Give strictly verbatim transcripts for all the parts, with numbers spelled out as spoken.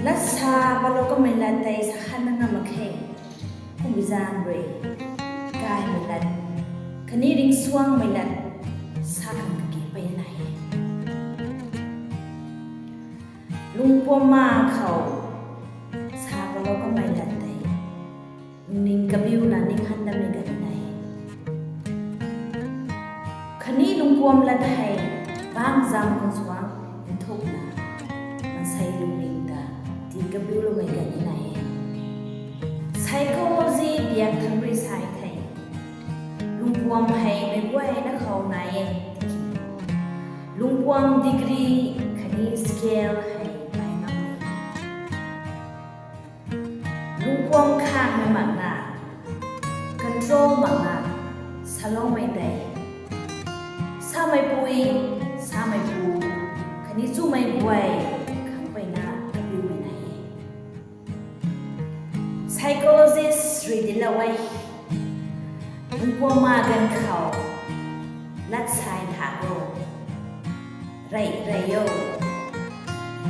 Lat sa patlou kamei lat tei sa hanna ngam mak khe. Kummei zaeng rui, gaymei lat khatni ringcsuangmei lat sa khang kage peyna he. Lungpuam ma khou sa patlou kamei lat tei lungning kabiuna ning han damei ganv nai e. Khatni lungpuam lat hei bangc zam khang suang nthukna, maansei lungning ta tii kabiuloumei ganv nai e. Psychology biak thangc rui sa thei, lungpuam hei meic guayna khou nai e. Lungpuam degree khatni scale hei pai ngam e. Lungpuam khangmei makna, control makna saloumei tei, sameipui, sameipu khatni chumei guay khang peyna kabiumei nai e. Psychologist rui dinclou e, lungpuam ma ganv khou lat sa thak o, rey rey o,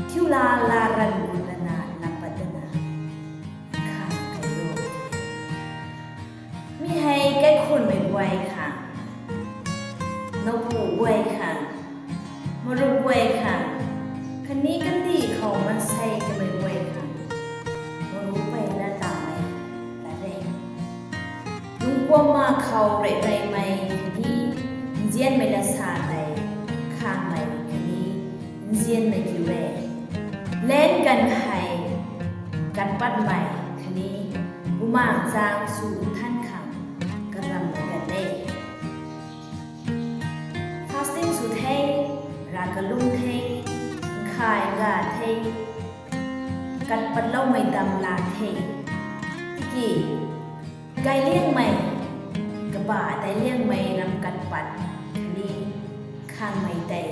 thiu laa laa ranv gut lana lam pat dana khang key o. Mi hei kaikhunmei guay khang, nowpu guay khang, marup guay khang, khatni kandih khou maansei kamei guay khang, marup peyna tamei lat e. Lungpuam ma khou rey reymei khatni nzianmei lat sa tei khangmei khatni nzianmei kiu e. Len ganv hei kat patmei khatni bumaengc zaeng sw than khang karammei ganv e. Fasting sw the, rav kalum the, nkhavga the, kat patloumei dam la the. Tiki, gayliangmei, kaba daic liangmei ram kat pat khatni khangmei tei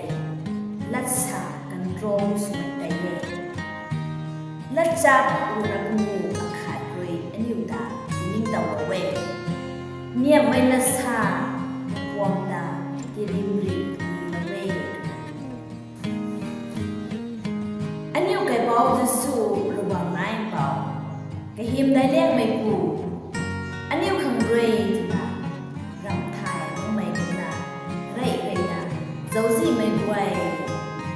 lat sa control swmei tei e. Latchap runa panguh akhat rui aniu ta tiningtowlou e. Niamhmei lat sa, puam ta tirimri lou e. Aniu Kaipouc Jisu Ravguangc Naipouc, kahym daic liangmeipu, aniu khang rui twna ramh thay makmei kumna, rey reyna zauczihmei guay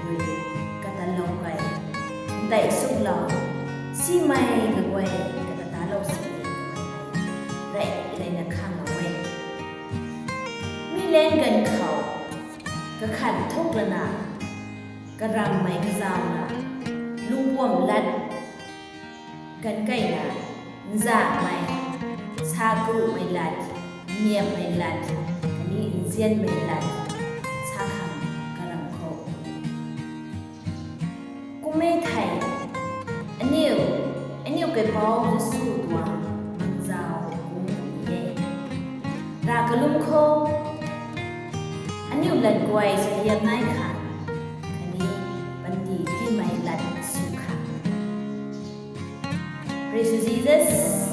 rui katalou key, ntei suklou, simei kaguay kata talou si, rey reyna khanglou e. Mi len ganv khou kakhat thuk lana, karammei kazauna, lungpuam lat ganv keyna, nzanmei, sa karuhmei lat, niamhmei lat khatni nzianmei lat sa khang karam khou, kum e thei, aniu, aniu Kaipouc Jisu tuang mangzau kum e. Rav kalum khou, aniu lat guay suaihiam nai khang khatni panty tiimei lat sw khang, Praise you, Jesus.